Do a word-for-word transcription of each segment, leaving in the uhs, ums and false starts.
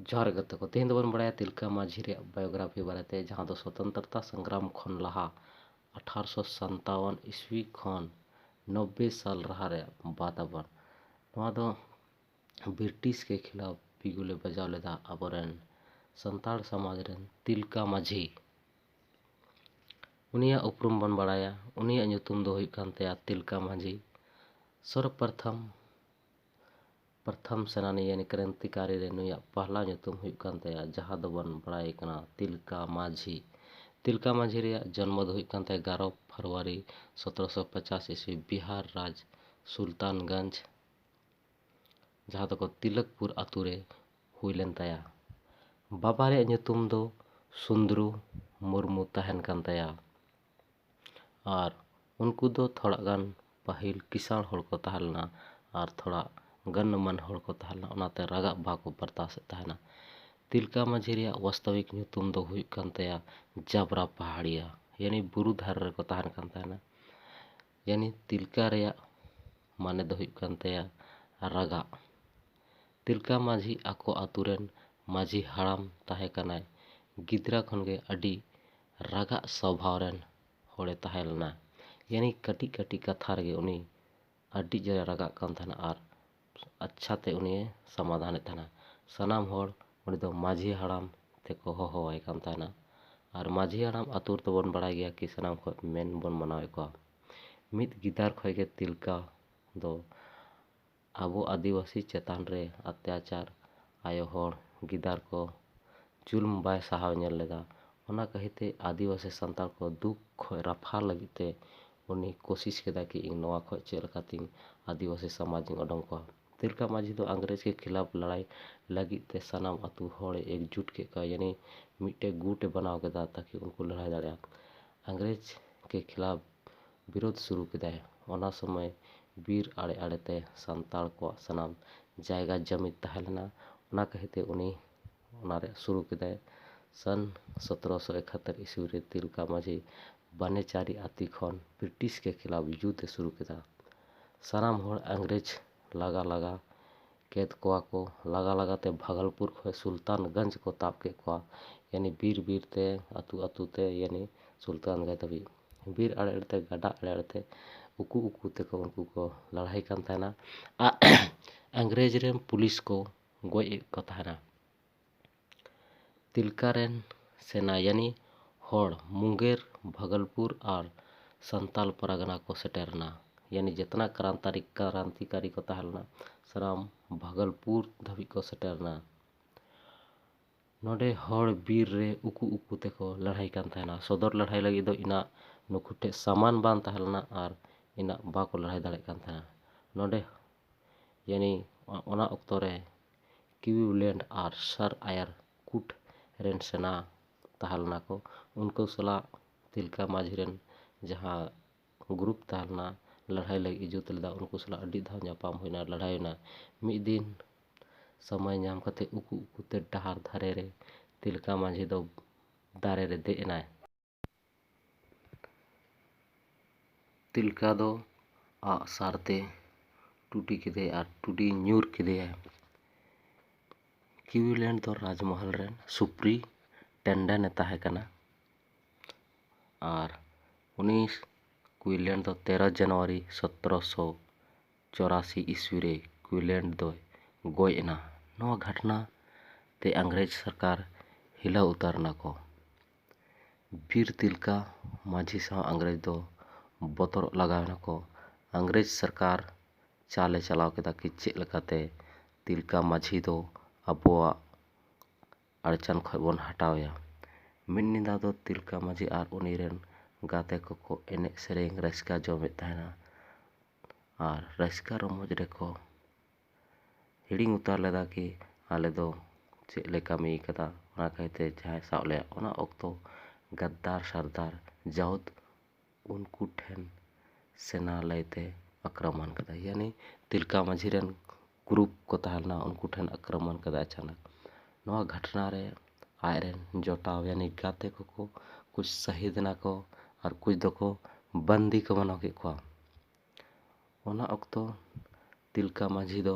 ᱡᱚᱦᱟᱨ ᱜᱟᱛᱮ ᱠᱚ, ᱛᱮᱦᱮᱧ ᱫᱚᱵᱚᱱ ᱵᱟᱲᱟᱭᱟ ᱛᱤᱞᱠᱟ ᱢᱟᱹᱡᱷᱤ ᱨᱮᱭᱟᱜ biography ᱵᱟᱨᱮᱛᱮ, ᱡᱟᱦᱟᱸ ᱫᱚ ᱥᱚᱛᱚᱱᱛᱨᱚᱛᱟ ᱥᱚᱝᱜᱨᱟᱢ ᱠᱷᱚᱱ ᱞᱟᱦᱟ ᱟᱴᱷᱟᱨᱚᱥᱚ ᱥᱟᱱᱛᱟᱣᱚᱱ ᱤᱥᱣᱤ ᱠᱷᱚᱱ ᱱᱚᱵᱵᱳᱭ ᱥᱟᱞ ᱞᱟᱦᱟ ᱨᱮᱭᱟᱜ ᱵᱟᱛ ᱟᱵᱚᱱ᱾ ᱱᱚᱣᱟ ᱫᱚ ᱵᱨᱤᱴᱤᱥ ᱠᱮ ᱠᱷᱤᱞᱟᱯ ᱵᱤᱜᱩᱞᱮ ᱵᱟᱡᱟᱣ ᱞᱮᱫᱟ ᱟᱵᱚᱨᱮᱱ ᱥᱟᱱᱛᱟᱲ ᱥᱚᱢᱟᱡᱽ ᱨᱮᱱ ᱛᱤᱞᱠᱟ ᱢᱟᱹᱡᱷᱤ᱾ ᱩᱱᱤᱭᱟᱜ ᱩᱯᱨᱩᱢ ᱵᱚᱱ ᱵᱟᱲᱟᱭᱟ, ᱩᱱᱤᱭᱟᱜ ᱧᱩᱛᱩᱢ ᱫᱚ ᱦᱩᱭᱩᱜ ᱠᱟᱱ ᱛᱟᱭᱟ ᱛᱤᱞᱠᱟ ᱢᱟᱹᱡᱷᱤ᱾ ᱥᱚᱨᱵᱚᱯᱨᱚᱛᱷᱚᱢ ᱯᱨᱚᱛᱷᱚᱢ ᱥᱮᱱᱟᱱᱤ ᱭᱟᱱᱤ ᱠᱨᱟᱱᱛᱤᱠᱟᱨᱤ ᱨᱮ ᱱᱩᱭᱟᱜ ᱯᱟᱦᱞᱟ ᱧᱩᱛᱩᱢ ᱦᱩᱭᱩᱜ ᱠᱟᱱ ᱛᱟᱭᱟ, ᱡᱟᱦᱟᱸ ᱫᱚᱵᱚᱱ ᱵᱟᱲᱟᱭ ᱠᱟᱱᱟ ᱛᱤᱞᱠᱟ ᱢᱟᱹᱡᱷᱤ᱾ ᱛᱤᱞᱠᱟ ᱢᱟᱹᱡᱷᱤ ᱨᱮᱭᱟᱜ ᱡᱚᱱᱢᱚ ᱫᱚ ᱦᱩᱭᱩᱜ ᱠᱟᱱ ᱛᱟᱭᱟ ᱮᱜᱟᱨᱚ ᱯᱷᱮᱵᱽᱨᱩᱣᱟᱨᱤ ᱥᱚᱛᱨᱚᱥᱚ ᱯᱚᱪᱟᱥ ᱤᱥᱣᱤ, ᱵᱤᱦᱟᱨ ᱨᱟᱡᱽ ᱥᱩᱞᱛᱟᱱᱜᱚᱸᱡᱽ, ᱡᱟᱦᱟᱸ ᱫᱚᱠᱚ ᱛᱤᱞᱚᱠᱯᱩᱨ ᱟᱛᱳ ᱨᱮ ᱦᱩᱭ ᱞᱮᱱ ᱛᱟᱭᱟ᱾ ᱵᱟᱵᱟ ᱨᱮᱭᱟᱜ ᱧᱩᱛᱩᱢ ᱫᱚ ᱥᱩᱱᱫᱨᱩ ᱢᱩᱨᱢᱩ ᱛᱟᱦᱮᱱ ᱠᱟᱱ ᱛᱟᱭᱟ᱾ ᱟᱨ ᱩᱱᱠᱩ ᱫᱚ ᱛᱷᱚᱲᱟ ᱜᱟᱱ ᱯᱟᱹᱦᱤᱞ ᱠᱤᱥᱟᱹᱬ ᱦᱚᱲ ᱠᱚ ᱛᱟᱦᱮᱸ ᱞᱮᱱᱟ ᱟᱨ ᱛᱷᱚᱲᱟ ᱜᱚᱱᱱᱚᱢᱟᱱ ᱦᱚᱲ ᱠᱚ ᱛᱟᱦᱮᱸ ᱞᱮᱱᱟ, ᱚᱱᱟᱛᱮ ᱨᱟᱜᱟᱜ ᱵᱟᱠᱚ ᱵᱟᱨᱫᱟᱥᱮᱫ ᱛᱟᱦᱮᱱᱟ᱾ ᱛᱤᱞᱠᱟ ᱢᱟᱹᱡᱷᱤ ᱨᱮᱭᱟᱜ ᱵᱟᱥᱛᱚᱵᱤᱠ ᱧᱩᱛᱩᱢ ᱫᱚ ᱦᱩᱭᱩᱜ ᱠᱟᱱ ᱛᱟᱭᱟ ᱡᱟᱵᱨᱟ ᱯᱟᱦᱟᱲᱤᱭᱟ, ᱭᱟᱱᱤ ᱵᱩᱨᱩ ᱫᱷᱟᱨᱮ ᱨᱮᱠᱚ ᱛᱟᱦᱮᱱ ᱠᱟᱱ ᱛᱟᱦᱮᱱᱟ᱾ ᱭᱟᱱᱤ ᱛᱤᱞᱠᱟ ᱨᱮᱭᱟᱜ ᱢᱟᱱᱮ ᱫᱚ ᱦᱩᱭᱩᱜ ᱠᱟᱱ ᱛᱟᱭᱟ ᱨᱟᱜᱟᱜ᱾ ᱛᱤᱞᱠᱟ ᱢᱟᱹᱡᱷᱤ ᱟᱠᱚ ᱟᱛᱳ ᱨᱮᱱ ᱢᱟᱹᱡᱷᱤ ᱦᱟᱲᱟᱢ ᱛᱟᱦᱮᱸ ᱠᱟᱱᱟᱭ᱾ ᱜᱤᱫᱽᱨᱟᱹ ᱠᱷᱚᱱ ᱜᱮ ᱟᱹᱰᱤ ᱨᱟᱜᱟᱜ ᱥᱚᱵᱷᱟᱣ ᱨᱮᱱ ᱦᱚᱲᱮ ᱛᱟᱦᱮᱸ ᱞᱮᱱᱟ᱾ ᱭᱟᱱᱤ ᱠᱟᱹᱴᱤᱡ ᱠᱟᱹᱴᱤᱡ ᱠᱟᱛᱷᱟ ᱨᱮᱜᱮ ᱩᱱᱤ ᱟᱹᱰᱤ ᱡᱳᱨᱮ ᱨᱟᱜᱟᱜ ᱠᱟᱱ ᱛᱟᱦᱮᱱᱟ ᱟᱨ ᱟᱪᱪᱷᱟ ᱛᱮ ᱩᱱᱤᱭᱮ ᱥᱚᱢᱟᱫᱷᱟᱱᱮᱫ ᱛᱟᱦᱮᱱᱟ᱾ ᱥᱟᱱᱟᱢ ᱦᱚᱲ ᱩᱱᱤ ᱫᱚ ᱢᱟᱹᱡᱷᱤ ᱦᱟᱲᱟᱢ ᱛᱮᱠᱚ ᱦᱚᱦᱚᱣᱟᱭ ᱠᱟᱱ ᱛᱟᱦᱮᱱᱟ᱾ ᱟᱨ ᱢᱟᱹᱡᱷᱤ ᱦᱟᱲᱟᱢ ᱟᱛᱳ ᱨᱮᱫᱚ ᱵᱚᱱ ᱵᱟᱲᱟᱭ ᱜᱮᱭᱟ ᱠᱤ ᱥᱟᱱᱟᱢ ᱠᱷᱚᱱ ᱢᱮᱱ ᱵᱚᱱ ᱢᱟᱱᱟᱣᱮᱫ ᱠᱚᱣᱟ᱾ ᱢᱤᱫ ᱜᱤᱫᱟᱹᱨ ᱠᱷᱚᱱ ᱜᱮ ᱛᱤᱞᱠᱟ ᱫᱚ ᱟᱵᱚ ᱟᱹᱫᱤᱵᱟᱹᱥᱤ ᱪᱮᱛᱟᱱ ᱨᱮ ᱚᱛᱛᱟᱪᱟᱨ, ᱟᱭᱳ ᱦᱚᱲ, ᱜᱤᱫᱟᱹᱨ ᱠᱚ ᱡᱩᱞᱩᱢ ᱵᱟᱭ ᱥᱟᱦᱟᱣ ᱧᱮᱞ ᱞᱮᱫᱟ᱾ ᱚᱱᱟ ᱠᱷᱟᱹᱛᱤᱨ ᱛᱮ ᱟᱹᱫᱤᱵᱟᱹᱥᱤ ᱥᱟᱱᱛᱟᱲ ᱠᱚ ᱫᱩᱠ ᱠᱷᱚᱱ ᱨᱟᱯᱷᱟ ᱞᱟᱹᱜᱤᱫ ᱛᱮ ᱩᱱᱤ ᱠᱳᱥᱤᱥ ᱠᱮᱫᱟ ᱠᱤ ᱤᱧ ᱱᱚᱣᱟ ᱠᱷᱚᱱ ᱪᱮᱫ ᱞᱮᱠᱟᱛᱤᱧ ᱟᱹᱫᱤᱵᱟᱹᱥᱤ ᱥᱚᱢᱟᱡᱽ ᱤᱧ ᱚᱰᱚᱝ ᱠᱚᱣᱟ᱾ ᱛᱤᱞᱠᱟ ᱢᱟᱹᱡᱷᱤ ᱫᱚ ᱤᱝᱨᱮᱡᱽ ᱠᱚ ᱠᱷᱤᱞᱟᱯ ᱞᱟᱹᱲᱦᱟᱹᱭ ᱞᱟᱹᱜᱤᱫ ᱛᱮ ᱥᱟᱱᱟᱢ ᱟᱹᱛᱩ ᱦᱚᱲᱮ ᱮᱠᱡᱩᱴ ᱠᱮᱫ ᱠᱚᱣᱟ, ᱭᱟᱱᱤ ᱢᱤᱫᱴᱮᱡ ᱜᱩᱴ ᱮ ᱵᱮᱱᱟᱣ ᱠᱮᱫᱟ ᱛᱟᱠᱤ ᱩᱱᱠᱩ ᱞᱟᱹᱲᱦᱟᱹᱭ ᱫᱟᱲᱮᱭᱟᱜᱼᱟ᱾ ᱤᱝᱨᱮᱡᱽ ᱠᱮ ᱠᱷᱤᱞᱟᱯ ᱵᱤᱨᱳᱫᱷ ᱥᱩᱨᱩ ᱠᱮᱫᱟᱭ᱾ ᱚᱱᱟ ᱥᱚᱢᱚᱭ ᱵᱤᱨ ᱟᱲᱮ ᱟᱲᱮ ᱛᱮ ᱥᱟᱱᱛᱟᱲ ᱠᱚᱣᱟᱜ ᱥᱟᱱᱟᱢ ᱡᱟᱭᱜᱟ ᱡᱟᱹᱢᱤᱱ ᱛᱟᱦᱮᱸ ᱞᱮᱱᱟ᱾ ᱚᱱᱟ ᱠᱷᱟᱹᱛᱤᱨ ᱛᱮ ᱩᱱᱤ ᱚᱱᱟᱨᱮ ᱥᱩᱨᱩ ᱠᱮᱫᱟᱭ᱾ ᱥᱚᱱ ᱥᱚᱛᱨᱚᱥᱚ ᱮᱠᱟᱛᱛᱳᱨ ᱤᱥᱣᱤ ᱨᱮ ᱛᱤᱞᱠᱟ ᱢᱟᱹᱡᱷᱤ ᱵᱟᱱᱮᱪᱟᱨᱤ ᱟᱹᱛᱤ ᱠᱷᱚᱱ ᱵᱨᱤᱴᱤᱥ ᱠᱮ ᱠᱷᱤᱞᱟᱯ ᱡᱩᱫᱽ ᱮ ᱥᱩᱨᱩ ᱠᱮᱫᱟ᱾ ᱥᱟᱱᱟᱢ ᱦᱚᱲ ᱤᱝᱨᱮᱡᱽ ᱞᱟᱜᱟ ᱞᱟᱜᱟ ᱠᱮᱫ ᱠᱚᱣᱟ ᱠᱚ᱾ ᱞᱟᱜᱟ ᱞᱟᱜᱟ ᱛᱮ ᱵᱷᱟᱜᱚᱞᱯᱩᱨ ᱠᱷᱚᱱ ᱥᱩᱞᱛᱟᱱᱜᱚᱸᱡᱽ ᱠᱚ ᱛᱟᱵ ᱠᱮᱫ ᱠᱚᱣᱟ, ᱭᱟᱱᱤ ᱵᱤᱨ ᱵᱤᱨ ᱛᱮ, ᱟᱹᱛᱩ ᱟᱹᱛᱩ ᱛᱮ, ᱭᱟᱱᱤ ᱥᱩᱞᱛᱟᱱᱜᱚᱸᱡᱽ ᱫᱷᱟᱹᱵᱤᱡ᱾ ᱵᱤᱨ ᱟᱲᱮ ᱟᱲᱮ ᱛᱮ, ᱜᱟᱰᱟ ᱟᱲᱮ ᱟᱲᱮ ᱛᱮ ᱩᱠᱩ ᱩᱠᱩ ᱛᱮᱠᱚ ᱩᱱᱠᱩ ᱠᱚ ᱞᱟᱹᱲᱦᱟᱹᱭ ᱠᱟᱱ ᱛᱟᱦᱮᱱᱟ᱾ ᱟᱨ ᱤᱝᱨᱮᱡᱽ ᱨᱮᱱ ᱯᱩᱞᱤᱥ ᱠᱚ ᱜᱚᱡ ᱮᱫ ᱠᱚ ᱛᱟᱦᱮᱱᱟ᱾ ᱛᱤᱞᱠᱟ ᱨᱮᱱ ᱥᱮᱱᱟ ᱭᱟᱱᱤ ᱦᱚᱲ ᱢᱩᱝᱜᱮᱨ, ᱵᱷᱟᱜᱚᱞᱯᱩᱨ ᱟᱨ ᱥᱟᱱᱛᱟᱞ ᱯᱟᱨᱜᱟᱱᱟ ᱠᱚ ᱥᱮᱴᱮᱨ ᱮᱱᱟ᱾ ᱭᱟᱱᱤ ᱡᱮᱛᱱᱟ ᱠᱨᱟᱱᱛᱟᱨᱤ-, ᱠᱨᱟᱱᱛᱤᱠᱟᱨᱤ ᱠᱚ ᱛᱟᱦᱮᱸ ᱞᱮᱱᱟ, ᱥᱟᱱᱟᱢ ᱵᱷᱟᱜᱚᱞᱯᱩᱨ ᱫᱷᱟᱹᱵᱤᱡ ᱠᱚ ᱥᱮᱴᱮᱨ ᱮᱱᱟ᱾ ᱱᱚᱰᱮ ᱦᱚᱲ ᱵᱤᱨ ᱨᱮ ᱩᱠᱩ ᱩᱠᱩ ᱛᱮᱠᱚ ᱞᱟᱹᱲᱦᱟᱹᱭ ᱠᱟᱱ ᱛᱟᱦᱮᱱᱟ᱾ ᱥᱚᱫᱚᱨ ᱞᱟᱹᱲᱦᱟᱹᱭ ᱞᱟᱹᱜᱤᱫ ᱫᱚ ᱤᱱᱟᱹᱜ ᱱᱩᱠᱩ ᱴᱷᱮᱱ ᱥᱟᱢᱟᱱ ᱵᱟᱝ ᱛᱟᱦᱮᱸ ᱞᱮᱱᱟ ᱟᱨ ᱤᱱᱟᱹᱜ ᱵᱟᱠᱚ ᱞᱟᱹᱲᱦᱟᱹᱭ ᱫᱟᱲᱮᱭᱟᱜ ᱠᱟᱱ ᱛᱟᱦᱮᱱᱟ᱾ ᱱᱚᱰᱮ ᱭᱟᱱᱤ ᱚᱱᱟ ᱚᱠᱛᱚ ᱨᱮ ᱠᱤᱣᱤᱞᱮᱱᱰ ᱟᱨ ᱥᱟᱨ ᱟᱭᱟᱨ ᱠᱩᱴ ᱨᱮᱱ ᱥᱮᱱᱟ ᱛᱟᱦᱮᱸ ᱞᱮᱱᱟ ᱠᱚ᱾ ᱩᱱᱠᱩ ᱥᱟᱞᱟᱜ ᱛᱤᱞᱠᱟ ᱢᱟᱹᱡᱷᱤ ᱨᱮᱱ ᱡᱟᱦᱟᱸ ᱜᱨᱩᱯ ᱛᱟᱦᱮᱸ ᱞᱮᱱᱟ, ᱞᱟᱹᱲᱦᱟᱹᱭ ᱞᱟᱹᱜᱤᱫ ᱡᱩᱛ ᱞᱮᱫᱟ, ᱩᱱᱠᱩ ᱥᱟᱞᱟᱜ ᱟᱹᱰᱤ ᱫᱷᱟᱣ ᱧᱟᱯᱟᱢ ᱦᱩᱭᱱᱟ, ᱞᱟᱹᱲᱦᱟᱹᱭ ᱮᱱᱟ᱾ ᱢᱤᱫ ᱫᱤᱱ ᱥᱚᱢᱚᱭ ᱧᱟᱢ ᱠᱟᱛᱮ ᱩᱠᱩ ᱩᱠᱩ ᱛᱮ ᱰᱟᱦᱟᱨ ᱫᱷᱟᱨᱮ ᱨᱮ ᱛᱤᱞᱠᱟ ᱢᱟᱹᱡᱷᱤ ᱫᱚ ᱫᱟᱨᱮ ᱨᱮ ᱫᱮᱡ ᱮᱱᱟᱭ᱾ ᱛᱤᱞᱠᱟ ᱫᱚ ᱟᱜ ᱥᱟᱨ ᱛᱮ ᱴᱩᱴᱤ ᱠᱮᱫᱮᱭᱟᱭ ᱟᱨ ᱴᱩᱴᱤ ᱧᱩᱨ ᱠᱮᱫᱮᱭᱟᱭ᱾ ᱠᱤᱣᱤᱞᱮᱱᱰ ᱫᱚ ᱨᱟᱡᱽᱢᱚᱦᱚᱞ ᱨᱮᱱ ᱥᱩᱯᱨᱤᱱᱴᱮᱱᱰᱮᱱᱴ ᱮ ᱛᱟᱦᱮᱸ ᱠᱟᱱᱟ ᱟᱨ ᱩᱱᱤ ᱠᱤᱣᱤᱞᱮᱱᱰ ᱫᱚ ᱛᱮᱨᱚ ᱡᱟᱱᱩᱣᱟᱨᱤ ᱥᱚᱛᱨᱚᱥᱚ ᱪᱚᱨᱟᱥᱤ ᱤᱥᱣᱤ ᱨᱮ ᱠᱩᱭᱤᱱᱞᱮᱱᱰ ᱫᱚᱭ ᱜᱚᱡ ᱮᱱᱟ᱾ ᱱᱚᱣᱟ ᱜᱷᱚᱴᱚᱱᱟ ᱛᱮ ᱤᱝᱨᱮᱡᱽ ᱥᱚᱨᱠᱟᱨ ᱦᱤᱞᱟᱹᱣ ᱩᱛᱟᱹᱨ ᱮᱱᱟ ᱠᱚ᱾ ᱵᱤᱨ ᱛᱤᱞᱠᱟ ᱢᱟᱹᱡᱷᱤ ᱥᱟᱶ ᱤᱝᱨᱮᱡᱽ ᱫᱚ ᱵᱚᱛᱚᱨᱚᱜ ᱞᱟᱜᱟᱣ ᱮᱱᱟ ᱠᱚ᱾ ᱤᱝᱨᱮᱡᱽ ᱥᱚᱨᱠᱟᱨ ᱪᱟᱞᱮ ᱪᱟᱞᱟᱣ ᱠᱮᱫᱟ ᱠᱤ ᱪᱮᱫ ᱞᱮᱠᱟᱛᱮ ᱛᱤᱞᱠᱟ ᱢᱟᱹᱡᱷᱤ ᱫᱚ ᱟᱵᱚᱣᱟᱜ ᱟᱲᱪᱟᱱ ᱠᱷᱚᱱ ᱵᱚᱱ ᱦᱟᱴᱟᱣᱮᱭᱟ᱾ ᱢᱤᱫ ᱧᱤᱫᱟᱹ ᱫᱚ ᱛᱤᱞᱠᱟ ᱢᱟᱹᱡᱷᱤ ᱟᱨ ᱩᱱᱤ ᱨᱮᱱ ᱜᱟᱛᱮ ᱠᱚᱠᱚ ᱮᱱᱮᱡ ᱥᱮᱨᱮᱧ ᱨᱟᱹᱥᱠᱟᱹ ᱡᱚᱢᱮᱫ ᱛᱟᱦᱮᱱᱟ ᱟᱨ ᱨᱟᱹᱥᱠᱟᱹ ᱨᱚᱢᱚᱡᱽ ᱨᱮᱠᱚ ᱦᱤᱲᱤᱧ ᱩᱛᱟᱹᱨ ᱞᱮᱫᱟ ᱠᱤ ᱟᱞᱮ ᱫᱚ ᱪᱮᱫ ᱞᱮ ᱠᱟᱹᱢᱤ ᱠᱟᱫᱟ, ᱚᱱᱟ ᱠᱷᱟᱹᱛᱤᱨ ᱛᱮ ᱡᱟᱦᱟᱸᱭ ᱥᱟᱵ ᱞᱮᱭᱟ᱾ ᱚᱱᱟ ᱚᱠᱛᱚ ᱜᱟᱫᱫᱟᱨ ᱥᱟᱨᱫᱟᱨ ᱡᱟᱣᱩᱫ ᱩᱱᱠᱩ ᱴᱷᱮᱱ ᱥᱮᱱᱟ ᱞᱟᱹᱭᱛᱮ ᱟᱠᱨᱚᱢᱚᱱ ᱠᱟᱫᱟ, ᱭᱟᱱᱤ ᱛᱤᱞᱠᱟ ᱢᱟᱹᱡᱷᱤ ᱨᱮᱱ ᱜᱨᱩᱯ ᱠᱚ ᱛᱟᱦᱮᱸ ᱞᱮᱱᱟ, ᱩᱱᱠᱩ ᱴᱷᱮᱱ ᱟᱠᱨᱚᱢᱚᱱ ᱠᱟᱫᱟ ᱟᱪᱟᱱᱚᱠ᱾ ᱱᱚᱣᱟ ᱜᱷᱚᱴᱚᱱᱟ ᱨᱮ ᱟᱡᱨᱮᱱ ᱡᱚᱴᱟᱣ ᱭᱟᱱᱤ ᱜᱟᱛᱮ ᱠᱚᱠᱚ ᱠᱩᱪ ᱥᱟᱹᱦᱤᱫ ᱮᱱᱟ ᱠᱚ ᱟᱨ ᱠᱩᱪ ᱫᱚᱠᱚ ᱵᱟᱹᱱᱫᱤ ᱠᱚ ᱵᱮᱱᱟᱣ ᱠᱮᱫ ᱠᱚᱣᱟ᱾ ᱚᱱᱟ ᱚᱠᱛᱚ ᱛᱤᱞᱠᱟ ᱢᱟᱹᱡᱷᱤ ᱫᱚ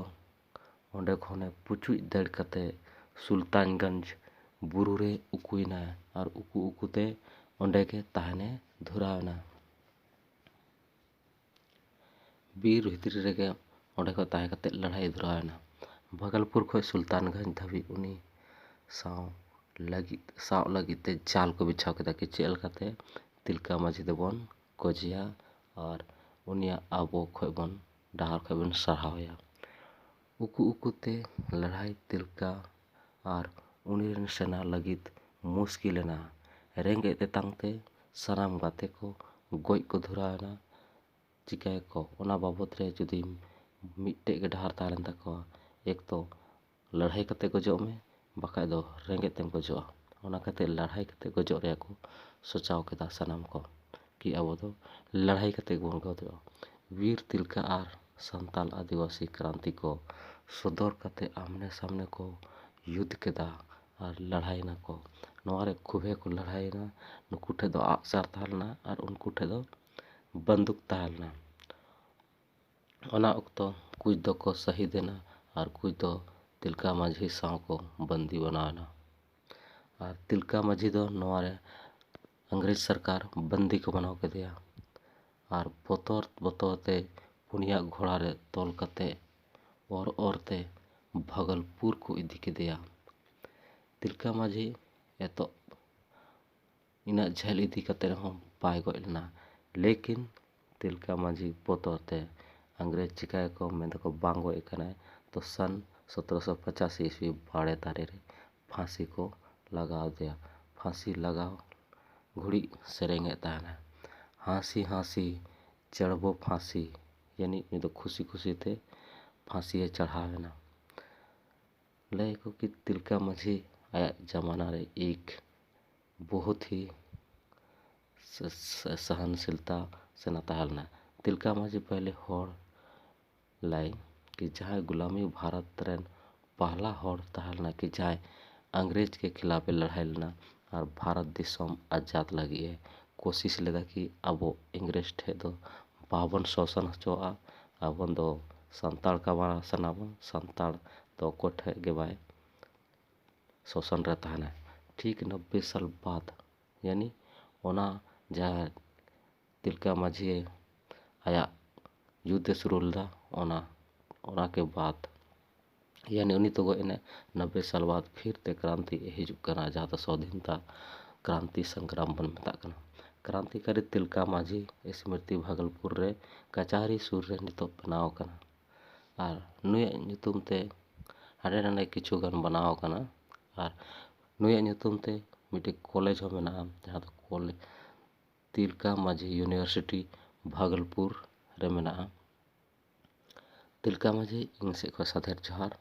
ᱚᱸᱰᱮ ᱠᱷᱚᱱᱮ ᱯᱩᱪᱩᱡ ᱫᱟᱹᱲ ᱠᱟᱛᱮ ᱥᱩᱞᱛᱟᱱᱜᱚᱸᱡᱽ ᱵᱩᱨᱩ ᱨᱮ ᱩᱠᱩᱭᱮᱱᱟ ᱟᱨ ᱩᱠᱩ ᱩᱠᱩᱛᱮ ᱚᱸᱰᱮ ᱜᱮ ᱛᱟᱦᱮᱱᱮ ᱫᱷᱩᱨᱟᱣᱮᱱᱟ᱾ ᱵᱤᱨ ᱵᱷᱤᱛᱨᱤ ᱨᱮᱜᱮ ᱚᱸᱰᱮ ᱠᱷᱚᱱ ᱛᱟᱦᱮᱸ ᱠᱟᱛᱮ ᱞᱟᱹᱲᱦᱟᱹᱭ ᱫᱷᱩᱨᱟᱣᱮᱱᱟ᱾ ᱵᱷᱟᱜᱚᱞᱯᱩᱨ ᱠᱷᱚᱱ ᱥᱩᱞᱛᱟᱱᱜᱚᱸᱡᱽ ᱫᱷᱟᱹᱵᱤᱡ ᱩᱱᱤ ᱥᱟᱶ ᱞᱟᱹᱜᱤᱫ, ᱥᱟᱵ ᱞᱟᱹᱜᱤᱫ ᱛᱮ ᱡᱟᱞ ᱠᱚ ᱵᱤᱪᱷᱟᱣ ᱠᱮᱫᱟ ᱠᱤ ᱪᱮᱫ ᱞᱮᱠᱟᱛᱮ ᱛᱤᱞᱠᱟ ᱢᱟᱹᱡᱷᱤ ᱫᱚᱵᱚᱱ ᱜᱚᱡᱮᱭᱟ ᱟᱨ ᱩᱱᱤᱭᱟᱜ ᱟᱵᱚ ᱠᱷᱚᱱ ᱵᱚᱱ, ᱰᱟᱦᱟᱨ ᱠᱷᱚᱱ ᱵᱚᱱ ᱥᱟᱦᱟᱣᱮᱭᱟ᱾ ᱩᱠᱩ ᱩᱠᱩ ᱛᱮ ᱞᱟᱹᱲᱦᱟᱹᱭ ᱛᱤᱞᱠᱟ ᱟᱨ ᱩᱱᱤ ᱨᱮᱱ ᱥᱮᱱᱟ ᱞᱟᱹᱜᱤᱫ ᱢᱩᱥᱠᱤᱞ ᱮᱱᱟ᱾ ᱨᱮᱸᱜᱮᱡ ᱛᱮᱛᱟᱝ ᱛᱮ ᱥᱟᱱᱟᱢ ᱜᱟᱛᱮ ᱠᱚ ᱜᱚᱡ ᱠᱚ ᱫᱷᱩᱨᱟᱣᱮᱱᱟ᱾ ᱪᱤᱠᱟᱹᱭᱟᱠᱚ? ᱚᱱᱟ ᱵᱟᱵᱚᱫ ᱨᱮ ᱡᱩᱫᱤ ᱢᱤᱫᱴᱮᱡ ᱜᱮ ᱰᱟᱦᱟᱨ ᱛᱟᱦᱮᱸ ᱞᱮᱱ ᱛᱟᱠᱚᱣᱟ, ᱮᱠ ᱛᱚ ᱞᱟᱹᱲᱦᱟᱹᱭ ᱠᱟᱛᱮ ᱜᱚᱡᱚᱜ ᱢᱮ, ᱵᱟᱠᱷᱟᱡ ᱫᱚ ᱨᱮᱸᱜᱮᱡ ᱛᱮᱢ ᱜᱚᱡᱚᱜᱼᱟ᱾ ᱚᱱᱟ ᱠᱷᱟᱹᱛᱤᱨ ᱞᱟᱹᱲᱦᱟᱹᱭ ᱠᱟᱛᱮ ᱜᱚᱡᱚᱜ ᱨᱮᱭᱟᱜ ᱠᱚ ᱥᱚᱪᱟᱣ ᱠᱮᱫᱟ ᱥᱟᱱᱟᱢ ᱠᱚ, ᱠᱤ ᱟᱵᱚ ᱫᱚ ᱞᱟᱹᱲᱦᱟᱹᱭ ᱠᱟᱛᱮ ᱜᱮᱵᱚᱱ ᱜᱚᱡᱚᱜᱼᱟ᱾ ᱵᱤᱨ ᱛᱤᱞᱠᱟ ᱟᱨ ᱥᱟᱱᱛᱟᱞ ᱟᱹᱫᱤᱵᱟᱹᱥᱤ ᱠᱨᱟᱱᱛᱤ ᱠᱚ ᱥᱚᱫᱚᱨ ᱠᱟᱛᱮ ᱟᱢᱱᱮ ᱥᱟᱢᱱᱮ ᱠᱚ ᱭᱩᱫᱷ ᱠᱮᱫᱟ ᱟᱨ ᱞᱟᱹᱲᱦᱟᱹᱭᱮᱱᱟ ᱠᱚ᱾ ᱱᱚᱣᱟ ᱨᱮ ᱠᱷᱩᱵᱮ ᱠᱚ ᱞᱟᱹᱲᱦᱟᱹᱭᱮᱱᱟ᱾ ᱱᱩᱠᱩ ᱴᱷᱮᱡ ᱫᱚ ᱟᱜᱼᱥᱟᱨ ᱛᱟᱦᱮᱸ ᱞᱮᱱᱟ ᱟᱨ ᱩᱱᱠᱩ ᱴᱷᱮᱡ ᱫᱚ ᱵᱟᱱᱫᱩᱠ ᱛᱟᱦᱮᱸ ᱞᱮᱱᱟ᱾ ᱚᱱᱟ ᱚᱠᱛᱚ ᱠᱩᱪ ᱫᱚᱠᱚ ᱥᱟᱹᱦᱤᱫ ᱮᱱᱟ ᱟᱨ ᱠᱩᱪ ᱫᱚ ᱛᱤᱞᱠᱟ ᱢᱟᱹᱡᱷᱤ ᱥᱟᱶ ᱠᱚ ᱵᱟᱹᱱᱫᱤ ᱵᱮᱱᱟᱣ ᱮᱱᱟ᱾ ᱟᱨ ᱛᱤᱞᱠᱟ ᱢᱟᱹᱡᱷᱤ ᱫᱚ ᱱᱚᱣᱟ ᱨᱮ ᱤᱝᱨᱮᱡᱽ ᱥᱚᱨᱠᱟᱨ ᱵᱟᱹᱱᱫᱤ ᱠᱚ ᱵᱮᱱᱟᱣ ᱠᱮᱫᱮᱭᱟ ᱟᱨ ᱵᱚᱛᱚᱨ ᱵᱚᱛᱚᱨ ᱛᱮ ᱯᱩᱱᱭᱟ ᱜᱷᱚᱲᱟ ᱨᱮ ᱛᱚᱞ ᱠᱟᱛᱮ ᱚᱨ ᱚᱨ ᱛᱮ ᱵᱷᱟᱜᱚᱞᱯᱩᱨ ᱠᱚ ᱤᱫᱤ ᱠᱮᱫᱮᱭᱟ᱾ ᱛᱤᱞᱠᱟ ᱢᱟᱹᱡᱷᱤ ᱮᱛᱚᱦᱚᱵ ᱤᱱᱟᱹᱜ ᱡᱷᱟᱹᱞ ᱤᱫᱤ ᱠᱟᱛᱮ ᱨᱮᱦᱚᱸ ᱵᱟᱭ ᱜᱚᱡ ᱞᱮᱱᱟ᱾ ᱞᱮᱠᱤᱱ ᱛᱤᱞᱠᱟ ᱢᱟᱹᱡᱷᱤ ᱵᱚᱛᱚᱨ ᱛᱮ ᱤᱝᱨᱮᱡᱽ ᱪᱤᱠᱟᱹᱭᱟᱠᱚ ᱢᱮᱱ ᱫᱟᱠᱚ ᱵᱟᱝ ᱜᱚᱡ ᱟᱠᱟᱱᱟᱭ, ᱛᱚ ᱥᱟᱱ ᱥᱚᱛᱨᱚᱥᱚ ᱯᱚᱸᱪᱟᱥᱤ ᱤᱥᱣᱤ ᱵᱟᱲᱮ ᱫᱟᱨᱮ ᱨᱮ ᱯᱷᱟᱸᱥᱤ ᱠᱚ ᱞᱟᱜᱟᱣ ᱟᱫᱮᱭᱟ᱾ ᱯᱷᱟᱸᱥᱤ ᱞᱟᱜᱟᱣ ᱜᱷᱩᱲᱤ ᱥᱮᱨᱮᱧᱮᱫ ᱛᱟᱦᱮᱱᱟ, ᱦᱟᱸᱥᱤ ᱦᱟᱸᱥᱤ ᱪᱟᱲᱵᱚ ᱯᱷᱟᱸᱥᱤ, ᱭᱟᱱᱤ ᱩᱱᱤ ᱫᱚ ᱠᱷᱩᱥᱤ ᱠᱷᱩᱥᱤ ᱛᱮ ᱯᱷᱟᱸᱥᱤᱭᱮ ᱪᱟᱲᱦᱟᱣ ᱮᱱᱟ᱾ ᱞᱟᱹᱭ ᱟᱠᱚ ᱠᱤ ᱛᱤᱞᱠᱟ ᱢᱟᱹᱡᱷᱤ ᱟᱭᱟᱜ ᱡᱟᱢᱟᱱᱟ ᱨᱮ ᱮᱠ ᱵᱚᱦᱩᱛ ᱦᱤ ᱥ-, ᱥ-, ᱥᱚᱦᱱᱥᱤᱞᱛᱟ ᱥᱮᱱᱟ ᱛᱟᱦᱮᱸ ᱞᱮᱱᱟ᱾ ᱛᱤᱞᱠᱟ ᱢᱟᱹᱡᱷᱤ ᱯᱟᱦᱞᱮ ᱦᱚᱲ ᱞᱟᱭ ᱠᱤ ᱡᱟᱦᱟᱸᱭ ᱜᱩᱞᱟᱢᱤ ᱵᱷᱟᱨᱚᱛ ᱨᱮᱱ ᱯᱟᱦᱞᱟ ᱦᱚᱲ ᱛᱟᱦᱮᱸ ᱞᱮᱱᱟ ᱠᱤ ᱡᱟᱦᱟᱸᱭ ᱤᱝᱨᱮᱡᱽ ᱠᱮ ᱠᱷᱤᱞᱟᱯ ᱮ ᱞᱟᱹᱲᱦᱟᱹᱭ ᱞᱮᱱᱟ ᱟᱨ ᱵᱷᱟᱨᱚᱛ ᱫᱤᱥᱚᱢ ᱟᱡᱟᱫ ᱞᱟᱹᱜᱤᱫ ᱮ ᱠᱳᱥᱤᱥ ᱞᱮᱫᱟ ᱠᱤ ᱟᱵᱚ ᱤᱝᱨᱮᱡᱽ ᱴᱷᱮᱡ ᱫᱚ ᱵᱟᱵᱚᱱ ᱥᱳᱥᱚᱱ ᱦᱚᱪᱚᱣᱟᱜᱼᱟ, ᱟᱵᱚ ᱫᱚ ᱥᱟᱱᱛᱟᱲ ᱠᱟᱱᱟ ᱥᱟᱱᱟᱢ ᱥᱟᱱᱛᱟᱲ ᱫᱚ ᱚᱠᱚᱭ ᱴᱷᱮᱱ ᱜᱮ ᱵᱟᱭ ᱥᱚᱥᱟᱱ ᱨᱮ ᱛᱟᱦᱮᱱᱟ᱾ ᱴᱷᱤᱠ ᱱᱚᱵᱵᱳᱭ ᱥᱟᱞ ᱵᱟᱫ, ᱭᱟᱱᱤ ᱚᱱᱟ ᱡᱟᱦᱟᱸ ᱛᱤᱞᱠᱟ ᱢᱟᱹᱡᱷᱤ ᱟᱭᱟᱜ ᱡᱩᱫᱽᱫᱷᱮ ᱥᱩᱨᱩ ᱞᱮᱫᱟ, ᱚᱱᱟ, ᱚᱱᱟ ᱠᱮ ᱵᱟᱫ, ᱭᱟᱱᱤ ᱩᱱᱤ ᱛᱚ ᱜᱚᱡ ᱮᱱᱟ, ᱱᱚᱵᱵᱳᱭ ᱥᱟᱞ ᱵᱟᱫ ᱯᱷᱤᱨ ᱛᱮ ᱠᱨᱟᱱᱛᱤ ᱦᱤᱡᱩᱜ ᱠᱟᱱᱟ, ᱡᱟᱦᱟᱸ ᱫᱚ ᱥᱚᱫᱷᱤᱱᱛᱟ ᱠᱨᱟᱱᱛᱤ ᱥᱚᱝᱜᱨᱟᱢ ᱵᱚᱱ ᱢᱮᱛᱟᱜ ᱠᱟᱱᱟ᱾ ᱠᱨᱟᱱᱛᱤᱠᱟᱨᱤ ᱛᱤᱞᱠᱟ ᱢᱟᱹᱡᱷᱤ ᱥᱢᱨᱤᱛᱤ ᱵᱷᱟᱜᱚᱞᱯᱩᱨ ᱨᱮ ᱠᱟᱪᱟᱦᱟᱨᱤ ᱥᱩᱨ ᱨᱮ ᱱᱤᱛᱚᱜ ᱵᱮᱱᱟᱣ ᱟᱠᱟᱱᱟ᱾ ᱟᱨ ᱱᱩᱭᱟᱜ ᱧᱩᱛᱩᱢ ᱛᱮ ᱦᱟᱸᱰᱮ ᱱᱟᱰᱮ ᱠᱤᱪᱷᱩ ᱜᱟᱱ ᱵᱮᱱᱟᱣ ᱟᱠᱟᱱᱟ᱾ ᱟᱨ ᱱᱩᱭᱟᱜ ᱧᱩᱛᱩᱢ ᱛᱮ ᱢᱤᱫᱴᱮᱡ ᱠᱚᱞᱮᱡᱽ ᱦᱚᱸ ᱢᱮᱱᱟᱜᱼᱟ, ᱡᱟᱦᱟᱸ ᱫᱚ ᱠᱚᱞᱮᱡᱽ ᱛᱤᱞᱠᱟ ᱢᱟᱹᱡᱷᱤ ᱤᱭᱩᱱᱤᱵᱷᱟᱨᱥᱤᱴᱤ ᱵᱷᱟᱜᱚᱞᱯᱩᱨ ᱨᱮ ᱢᱮᱱᱟᱜᱼᱟ᱾ ᱛᱤᱞᱠᱟ ᱢᱟᱹᱡᱷᱤ, ᱤᱧ ᱥᱮᱫ ᱠᱷᱚᱱ ᱥᱟᱫᱷᱮᱨ ᱡᱚᱦᱟᱨ᱾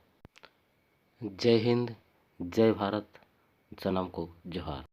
ᱡᱟᱭ ᱦᱤᱱᱫ, ᱡᱟᱭ ᱵᱷᱟᱨᱚᱛ, ᱥᱟᱱᱟᱢ ᱠᱚ ᱡᱚᱦᱟᱨ᱾